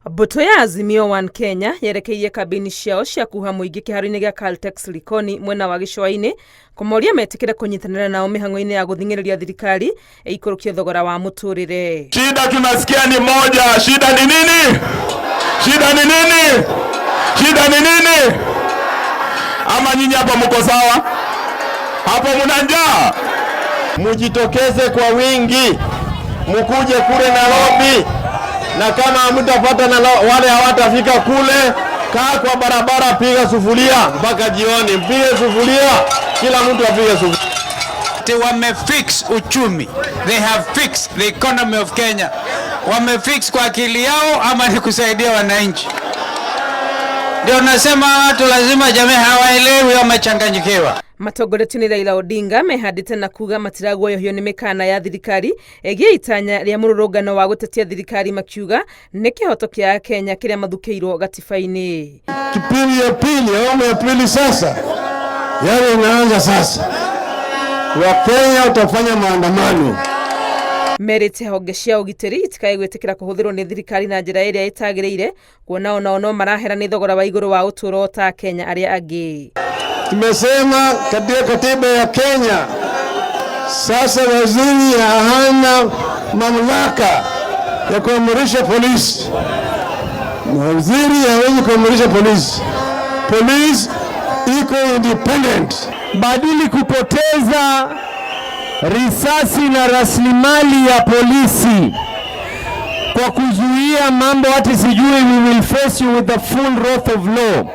Mbũtũ ya Azimio One Kenya yerekeirie kambĩini ciao cia kuha mũingĩ kĩharo-inĩ gĩa Caltex Likoni mwena wa gĩcũa-inĩ kũmoria metĩkĩre kũnyitanĩra nao mĩhang'o-inĩ ya gũthing'ĩrĩria thirikari ĩikũrũkie thogora wa mũtũrĩre. Shida tunasikia ni moja. Shida ni nini? Shida ni nini? Shida ni nini? Ama nyinyi hapa mko sawa? Hapo mna njaa? Mujitokeze kwa wingi, mukuje kule Nairobi, na kama hamtapata na wale hawatafika kule, kaa kwa barabara, piga sufuria mpaka jioni, mpige sufuria, kila mtu apige sufuria. Wamefix uchumi, they have fixed the economy of Kenya. Wamefix kwa akili yao ama ni kusaidia wananchi? Ndio nasema watu lazima, jamii hawaelewi, wamechanganyikiwa. Matongoretio nĩ Raila Odinga mehandĩte na kuga matiraguoyohio nĩ mĩkana ya thirikari ĩgiĩ itanya rĩa mũrũrũngano wa gũtetia thirikari, makiuga nĩ kĩhoto kĩa Kenya kĩrĩa mathukĩirwo gatiba-inĩ. Kipindi ya pili, awamu ya pili sasa, yale inaanza sasa. Wakenya utafanya maandamano. Merĩte honge cia ũgitĩri itikae gwĩtĩkĩra kũhũthĩrwo nĩ thirikari na njĩra ĩrĩa ĩtagĩrĩire, kuona onao no marahera nĩ thogora wa igũrũ wa ũtũũro ta Kenya arĩa angĩ. Tumesema katika katiba ya Kenya sasa waziri hana mamlaka ya kuamrisha polisi. Waziri hawezi kuamrisha polisi. Polisi iko independent. Badili kupoteza risasi na rasilimali ya polisi kwa kuzuia mambo ati sijui, we will face you with the full wrath of law.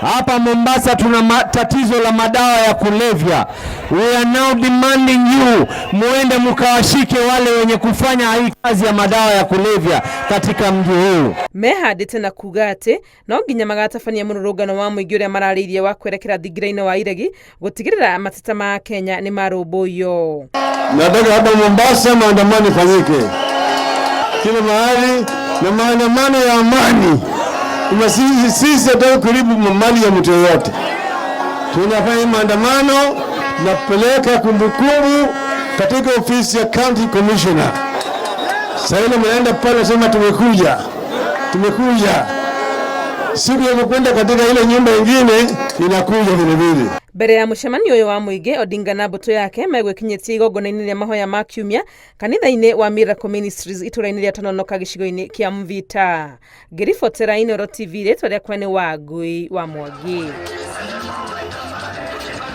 Hapa Mombasa tuna tatizo la madawa ya kulevya. We are now demanding you muende mukawashike wale wenye kufanya hii kazi ya madawa ya kulevya katika mji huu. Mehandĩte na kuga atĩ no nginya magatabania mũrũrũngano wa mũingĩ ũrĩa mararĩirie wa kwerekera thingira-inĩ wa iregi gũtigĩrĩra mateta ma Kenya nĩ marũmbũiyo. Nataka hapa Mombasa maandamano ifanyike kila mahali, na maandamano ya amani. Kuma sisi hatutaki kuharibu mali ya mtu yoyote. Tunafanya maandamano napeleka kumbukumbu katika ofisi ya county commissioner. Sasa ile mnaenda pale sema tumekuja, tumekuja. Siku ya kwenda katika ile nyumba ingine inakuja vile vile. Mbere ya mũcemanio ũyũ wa mũingĩ, Odinga na mbũtũ yake megwĩkinyĩtie igongona-inĩ rĩa mahoya ma kiumia kanitha-inĩ wa Miracle Ministries itũra-inĩ rĩa Tononoka gĩcigo-inĩ kĩa Mvita. Ngĩribotera Inooro TV, rĩtwa rĩakwa nĩ Wangui wa Mwangi.